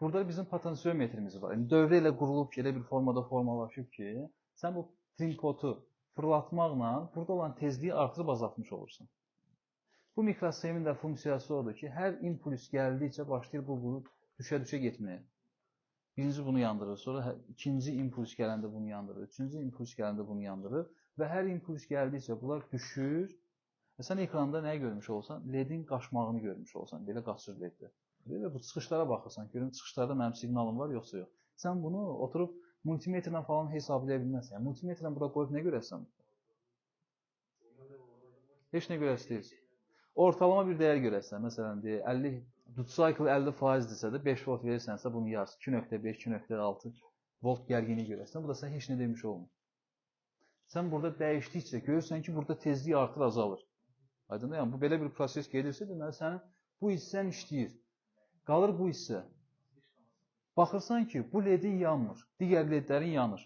Burada bizim potensiyometrimiz var. Yəni, dövrə ilə qurulub ki, elə bir formada formalaşıb ki, sən bu trimpotu fırlatmaqla burada olan tezliyi artırıb azaltmış olursan. Bu mikrosxemin də funksiyası odur ki, hər impuls gəldikcə başlayır bu bunu düşə-düşə getməyə. Birinci bunu yandırır, sonra ikinci impuls gələndə bunu yandırır, üçüncü impuls gələndə bunu yandırır və hər impuls gəldikcə bunlar düşür. Və sən ekranda nəyi görmüş olsan? LED-in qaçmağını görmüş olsan, belə qaçır LED-də. Və bu çıxışlara baxırsan, görüm çıxışlarda mənim siqnalım var, yoxsa yox. Sən bunu oturub multimetrlə falan hesablaya bilməzsən. Yəni, multimetrlə bura qoyub nə görəsən? Heç nə görəsi deyilsin. Ortalama bir dəyər görəsən. Məsələn, deyək, 50, duty cycle 50%dirsə də 5 volt verirsənsə bunu yarısı 2.5, 2.6 volt gərginliyi görəsən. Bu da sənə heç nə demiş olmur. Sən burada dəyişdikcə görürsən ki, burada tezlik artır, azalır. Aydındır? Yəni, bu belə bir proses gedirsə, deməli, sənin bu hissən işləyir. Qalır bu hissə. Baxırsan ki, bu ledin yanmır, digər ledlərin yanır.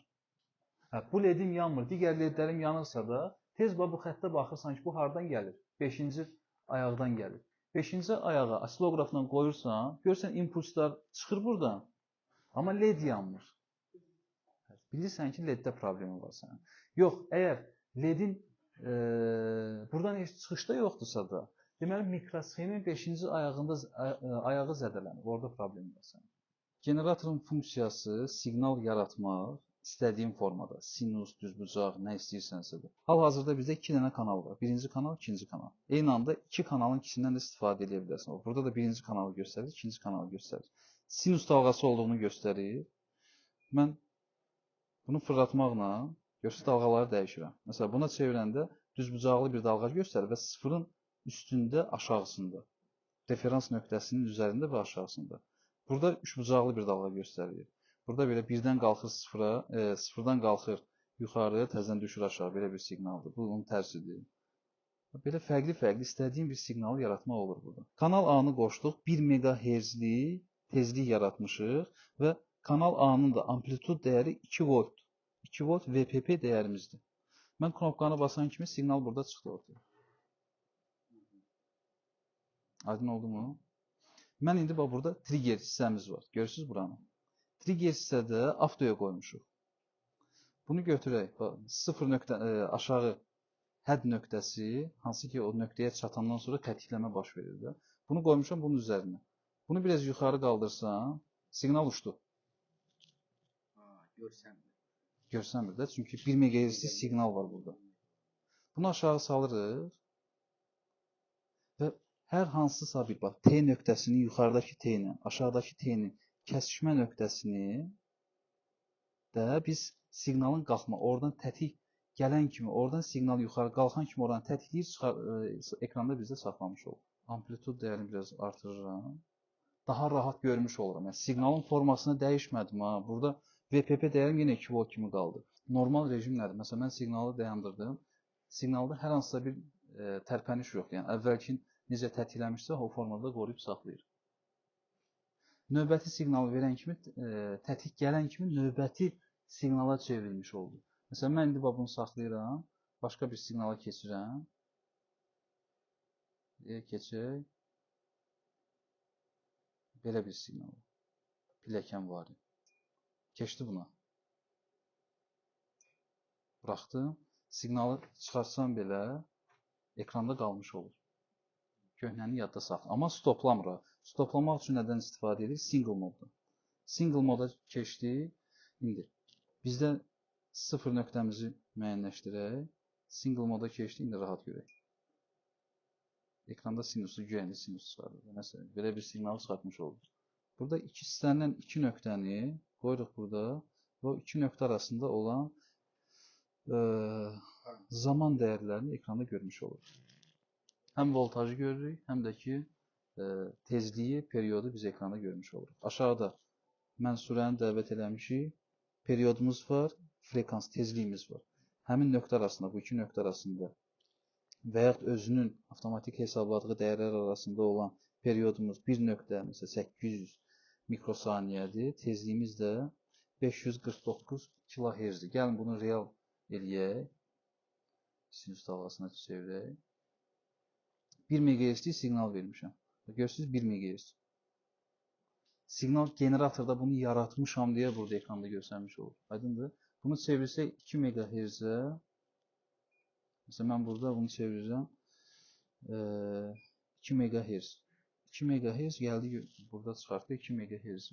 Hə, bu ledin yanmır, digər ledlərin yanırsa da, tez bu xəttə baxırsan ki, bu hardan gəlir? 5-ci ayaqdan gəlir. 5-ci ayağa osiloqrafla qoyursan, görürsən impulslar çıxır buradan, amma led yanmır. Bilirsən ki, leddə problemi var sənin. Yox, əgər ledin buradan heç çıxışda yoxdursa da, deməli, mikrosxemin 5-ci ayağında ayağı zədələnir. Orada problem var sənin. Generatorun funksiyası siqnal yaratmaq istədiyin formada. Sinus, düzbucaq, nə istəyirsənsə də. Hal-hazırda bizdə 2 dənə kanal var. Birinci kanal, ikinci kanal. Eyni anda 2 kanalın ikisindən də istifadə edə bilərsən. Burada da birinci kanalı göstərir, ikinci kanalı göstərir. Sinus dalğası olduğunu göstərir. Mən bunu fırlatmaqla görürsünüz, dalğaları dəyişirəm. Məsələn, buna çevirəndə düzbucaqlı bir dalğa göstərir və sıfırın üstündə, aşağısında. Referans nöqtəsinin üzərində və aşağısında. Burada üçbucaqlı bir dalğa göstərir. Burada belə birdən qalxır sıfıra, sıfırdan qalxır yuxarı, təzədən düşür aşağı. Belə bir siqnaldır. Bu onun tərsidir. Belə fərqli-fərqli istədiyin bir siqnalı yaratmaq olur burada. Kanal A-nı qoşduq. 1 megahertzlik tezlik yaratmışıq və kanal A-nın da amplitud dəyəri 2 volt. 2 volt VPP dəyərimizdir. Mən knopkanı basan kimi siqnal burada çıxdı ortaya. Aydın oldu mu? Mən indi bax burada trigger hissəmiz var. Görürsünüz buranı. Trigger hissədə avtoya qoymuşuq. Bunu götürək. Bax, 0 nöqtə aşağı hədd nöqtəsi, hansı ki o nöqtəyə çatandan sonra tətikləmə baş verir də. Bunu qoymuşam bunun üzərinə. Bunu biraz yuxarı qaldırsam, siqnal uçdu. Görsənmir. Görsənmir də, çünki 1 megahertzlik siqnal var burada. Bunu aşağı salırıq və hər hansısa bir bax, T nöqtəsinin yuxarıdakı T ilə aşağıdakı T-nin kəsişmə nöqtəsini də biz siqnalın qalxma, oradan tətik gələn kimi, oradan siqnal yuxarı qalxan kimi oradan tətikləyir, çıxar, ekranda bizdə saxlamış olur. Amplitud dəyərini biraz artırıram. Daha rahat görmüş oluram. Yəni, siqnalın formasını dəyişmədim. Ha. Burada VPP dəyərim yenə 2 volt kimi qaldı. Normal rejim nədir? Məsələn, mən siqnalı dayandırdım. Siqnalda hər hansısa bir tərpəniş yoxdur. Yəni, əvvəlki necə tətikləmişsə, o formada qoruyub saxlayır. Növbəti siqnalı verən kimi, tətik gələn kimi növbəti siqnala çevrilmiş oldu. Məsələn, mən indi bunu saxlayıram, başqa bir siqnala keçirəm. Keçək. Belə bir siqnal. Pilləkən var. Keçdi buna. Buraxdım. Siqnalı çıxarsam belə ekranda qalmış olur. Köhnəni yadda saxla. Amma stoplamır. Stoplamaq üçün nədən istifadə edirik? Single modda. Single moda keçdik. İndi bizdə 0 nöqtəmizi müəyyənləşdirək. Single moda keçdik. İndi rahat görək. Ekranda sinusu, güvənli sinus çıxarır. Məsələn, belə bir siqnalı çıxartmış olduq. Burada istənilən iki nöqtəni qoyuruq burada və o iki nöqtə arasında olan zaman dəyərlərini ekranda görmüş oluruq. Həm voltajı görürük, həm də ki tezliyi, periodu biz ekranda görmüş oluruq. Aşağıda mənsurəni dəvət eləmişik. Periodumuz var, frekans, tezliyimiz var. Həmin nöqtə arasında, bu iki nöqtə arasında və yaxud özünün avtomatik hesabladığı dəyərlər arasında olan periodumuz 1 nöqtə, məsələn, 800 mikrosaniyədir. Tezliyimiz də 549 kilohertzdir. Gəlin bunu real eləyək. Sinus dalğasına çevirək. 1 megahertzlik siqnal vermişəm. Görürsünüz, 1 megahertz. Siqnal generatorda bunu yaratmışam deyə burada ekranda göstərmiş olur. Aydındır? Bunu çevirsək 2 MHz-ə, məsələn, mən burada bunu çevirirəm 2 MHz. 2 MHz gəldi, burada çıxartdı 2 MHz.